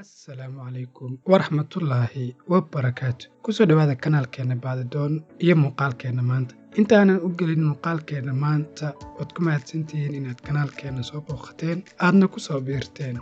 Asalaamu calaykum waraxmatullaahi wabarakaatu. Kusoo dhawaada kanaalkeena Baadidoon iyo muuqaalkeena maanta. Intaanan u gelin muuqaalkeena maanta, waad ku mahadsantihiin inaad kanaalkeena soo booqateen, aadna ku soo biirteen.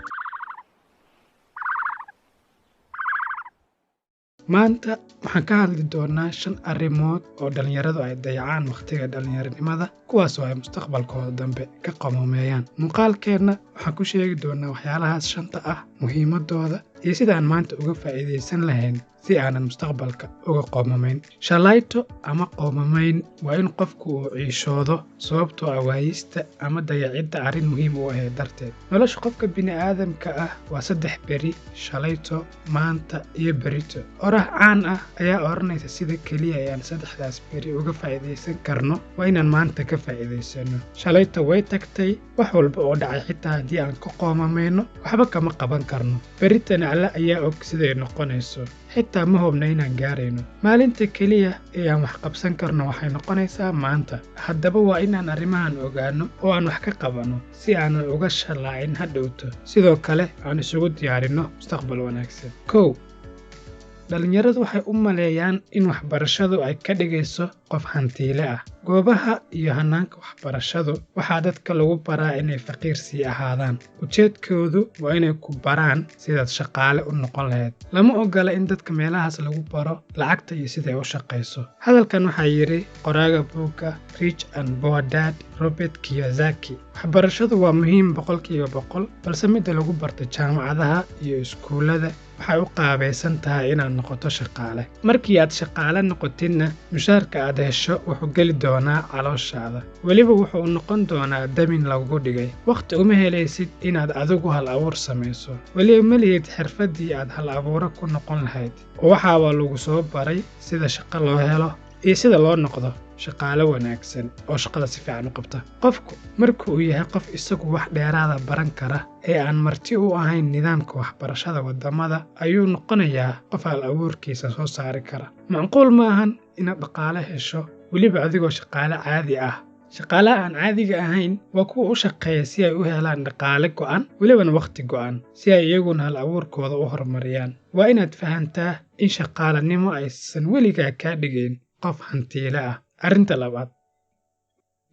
Maanta waxaan ka hadli doonaa 5 arrimood oo dhallinyaradu ay dayacaan wakhtiga dhallinyaronimada, kuwaasoo ay mustaqbalkooda dambe ka qomameeyaan. Muuqaalkeenna waxaan ku sheegi doonaa waxyaalahaas 5ta ah, muhiimadooda iyo sida aan maanta uga faa'iidaysan lahayn si aanan mustaqbalka uga qoomamayn. Shalayto ama qoomamayn waa in qofku uu ciishoodo sababtoo ah waayista ama dayacidda arrin muhiim u ahayd darteed. Nolosha qofka bini'aadamka ah waa 3 beri: shalayto, maanta iyo berito. Oraah caan ah ayaa odhanaysa sida keliya ee aan 3daas beri uga faa'iidaysan karno waa inaan maanta ka faa'iidaysano. Shalayto way tagtay, wax walba oo dhacay xitaa haddii aan ka qoomamayno waxba kama qaban karno. Beritana Alle ayaa og siday noqonayso, xitaa ma hubna inaan gaarayno. Maalinta keliya ee aan wax qabsan karno waxay noqonaysaa maanta. Haddaba waa inaan arrimahan ogaanno oo aan wax ka qabanno si aanan uga shalaacin hadhowto, sidoo kale aan isugu diyaarinno mustaqbal wanaagsan. 1. Dhallinyaradu waxay u maleeyaan in waxbarashadu ay ka dhigayso qof hantiile ah. Goobaha iyo hannaanka waxbarashadu waxaa dadka lagu baraa inay faqiir sii ahaadaan. Ujeedkoodu waa inay ku baraan sidaad shaqaale u noqon lahayd. Lama ogola in dadka meelahaas lagu baro lacagta iyo siday u shaqayso. Hadalkan waxaa yidhi qoraaga buugga Rich and Poor Dad, Robert Kiyosaki. Waxbarashadu waa muhiim 100%, balse midda lagu barto jaamacadaha iyo iskuullada waxay u qaabaysan tahay inaad noqoto shaqaale. Markii aad shaqaale noqotidna, mushaharka aad hesho wuxuu geli doonaa calooshaada. Weliba wuxuu noqon doonaa damin lagugu dhigay. Wakhti uma helaysid inaad adigu hal abuur samayso. Weliba ma lihid xirfaddii aad hal abuuro ku noqon lahayd. Waxaaba lagu soo baray sida shaqo loo helo iyo sida loo noqdo shaqaale wanaagsan oo shaqada si fiican u qabta. Qofku marka uu yahay qof isagu wax dheeraada baran kara ee aan marti u ahayn nidaamka waxbarashada waddamada, ayuu noqonayaa qof hal abuurkiisa soo saari kara. Macquul ma ahan inaad dhaqaale hesho weliba adigoo shaqaale caadi ah. Shaqaalaha aan caadiga ahayn waa kuwa u shaqeeya si ay u helaan dhaqaale go'an, welibana wakhti go'an, si ay iyaguna hal abuurkooda u horumariyaan. Waa inaad fahantaa in shaqaalanimo aysan weligaa kaa dhigayn qof hantiile ah. Arrinta labaad,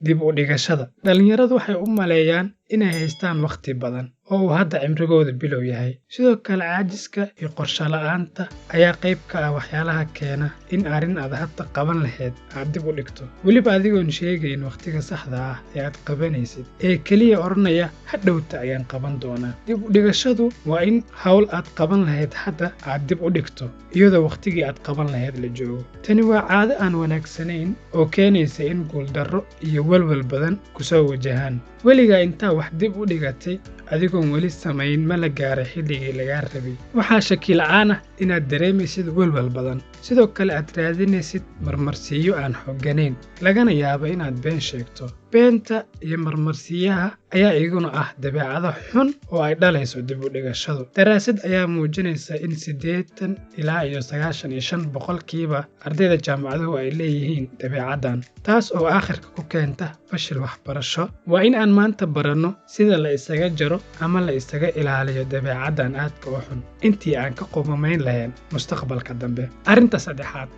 dib u dhigashada. Dhallinyaradu waxay u maleeyaan inay haystaan wakhti badan oo uu hadda cimrigooda bilow yahay. Sidoo kale caajiska iyo qorshe la'aanta ayaa qayb ka ah waxyaalaha keena in arrin aad hadda qaban lahayd aad dib u dhigto, weliba adigoon sheegayn wakhtiga saxda ah ee aad qabanaysid, ee keliya odhanaya hadhowta ayaan qaban doonaa. Dib u dhigashadu waa in hawl aad qaban lahayd hadda aad dib u dhigto iyadoo wakhtigii aad qaban lahayd la joogo. Tani waa caado aan wanaagsanayn oo keenaysa in guuldarro iyo walwal badan kusoo wajahaan. Weligaa intaa wax dib u dhigatay adigoon weli samayn ma la gaaray xilligii lagaa rabay. Waxaa shaki la'aan ah inaad dareemaysid walwal badan, sidoo kale aad raadinaysid marmarsiiyo aan xogganayn, lagana yaabo inaad been sheegto. Beenta iyo marmarsiiyaha ayaa iyaguna ah dabeecado xun oo ay dhalayso dib u dhigashadu. Daraasad ayaa muujinaysa in 80 ilaa iyo 95% ardayda jaamacaduhu ay leeyihiin dabeecaddan, taas oo aakhirka ku keenta fashil waxbarasho. Waa in aan maanta baranno sida la isaga jaro ama la isaga ilaaliyo dabeecaddan aadka u xun intii aan ka qumamayn lahayn mustaqbalka dambe. Arrinta saddexaad,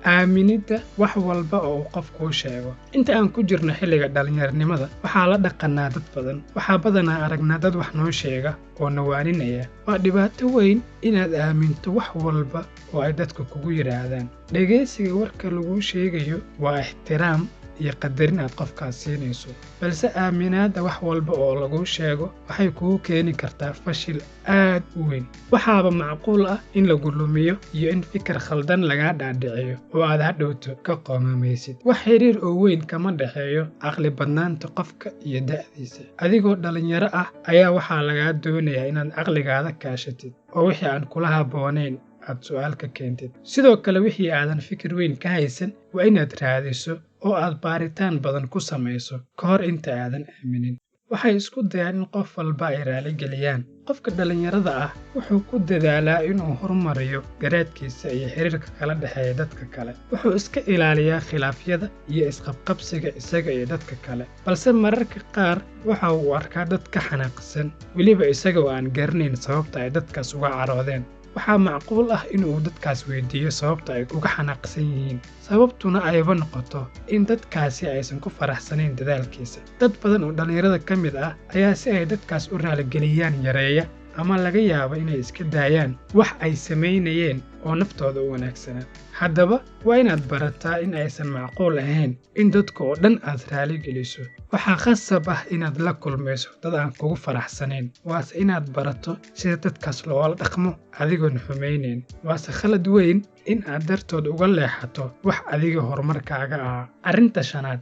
aaminidda wax walba oo uu qof kuu sheego. Inta aan ku jirno xilliga dhallinyaronimada, waxaa la dhaqanaa dad badan. Waxaa badanaa aragnaa dad wax noo sheega oo nawaaninaya. Waa dhibaato weyn inaad aaminto wax walba oo ay dadku kugu yidhaahdaan. Dhegaysiga warka laguu sheegayo waa ixtiraam iyo qadarin aad qofkaas siinayso, balse aaminaadda wax walba oo laguu sheego waxay kugu keeni kartaa fashil aad u weyn. Waxaaba macquul ah in lagu lumiyo iyo in fikir khaldan lagaa dhaadhiciyo oo aad hadhowto ka qoomamaysid. Wax xiriir oo weyn kama dhexeeyo caqli badnaanta qofka iyo da'diisa. Adigoo dhallinyaro ah ayaa waxaa lagaa doonayaa inaad caqligaada kaashatid oo wixii aan kula habboonayn aad su'aal ka keentid. Sidoo kale wixii aadan fikir weyn ka haysan waa inaad raadiso oo aad baaritaan badan ku samayso ka hor inta aadan aaminin. Waxay isku dayaan in qof walba ay raaligeliyaan. Qofka dhallinyarada ah wuxuu ku dadaalaa inuu horumariyo garaadkiisa iyo xiriirka kala dhexeeya dadka kale. Wuxuu iska ilaaliyaa khilaafyada iyo isqabqabsiga isaga iyo dadka kale. Balse mararka qaar waxa uu arkaa dad ka xanaaqsan, weliba isaga oo aan garanayn sababta ay dadkaas uga caroodeen. Waxaa macquul ah inuu dadkaas weydiiyo sababta ay uga xanaaqsan yihiin, sababtuna ayba noqoto in dadkaasi aysan ku faraxsanayn dadaalkiisa. Dad badan oo dhallinyarada ka mid ah ayaa si ay dadkaas u raaligeliyaan yareeya ama laga yaabo inay iska daayaan wax ay samaynayeen oo naftooda u wanaagsanaa. Haddaba waa inaad barataa in aysan macquul ahayn in dadka oo dhan aad raaligeliso. Waxaa khasab ah inaad la kulmayso dad aan kugu faraxsanayn, waase inaad barato sida dadkaas loola dhaqmo adigoon xumaynayn. Waase khalad weyn in aad dartood uga leexato wax adiga horumarkaaga ahaa. Arrinta shanaad,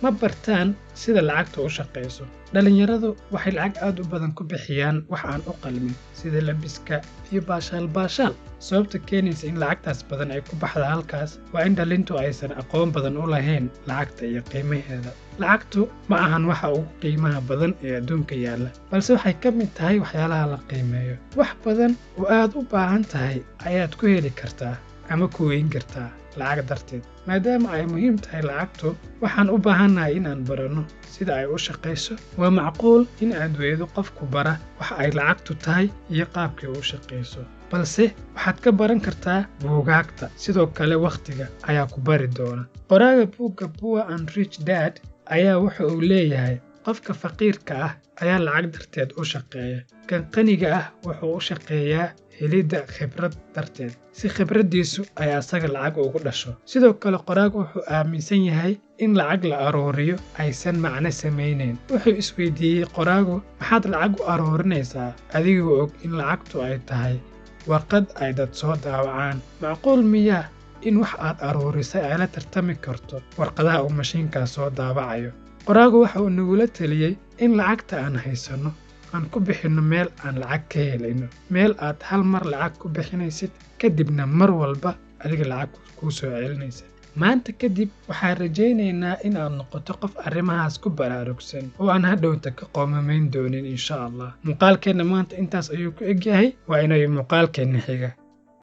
ma bartaan sida lacagtu u shaqayso. Dhallinyaradu waxay lacag aad u badan ku bixiyaan wax aan u qalmin, sida labiska iyo baashaal baashaal. Sababta keenaysa in lacagtaas badan ay ku baxda halkaas waa in dhalintu aysan aqoon badan u lahayn lacagta iyo qiimaheeda. Lacagtu ma ahan waxa ugu qiimaha badan ee adduunka yaalla, balse waxay ka mid tahay waxyaalaha la qiimeeyo. Wax badan oo aad u baahan tahay ayaad ku heli kartaa ama ku weyn kartaa lacag darteed. Maadaama ay muhiim tahay lacagtu, waxaan u baahannahay in aan baranno sida ay u shaqayso. Waa macquul in aad weydo qofku bara waxa ay lacagtu tahay iyo qaabkay u shaqayso, balse waxaad ka baran kartaa buugaagta. Sidoo kale wakhtiga ayaa ku bari doona. Qoraaga buugga Poor and Rich Dad ayaa wuxa uu leeyahay, qofka faqiirka ah ayaa lacag darteed u shaqeeya, kan qaniga ah wuxuu u shaqeeyaa helidda khibrad darteed, si khibraddiisu ay asaga lacag ugu dhasho. Sidoo kale qoraagu wuxuu aaminsan yahay in lacag la aruuriyo aysan macno samaynayn. Wuxuu isweydiiyey qoraagu, maxaad lacag u aruurinaysaa adigoo og in lacagtu ay tahay warqad ay dad soo daawacaan? Macquul miyaa in wax aad aruurisay ay la tartami karto warqadaha uu mashiinkaas soo daawacayo? Qoraagu waxa uu nagula teliyey in lacagta aan haysanno aan ku bixinno meel aan lacag ka helayno, meel aad hal mar lacag ku bixinaysid, kadibna mar walba adiga lacag kuu soo celinaysa. Maanta kadib waxaan rajaynaynaa in aad noqoto qof arrimahaas ku baraarugsan oo aan hadhowta ka qoomamayn doonin, insha Allah. Muuqaalkeenna maanta intaas ayuu ku egyahay. Waa inay muuqaalkeenna xiga.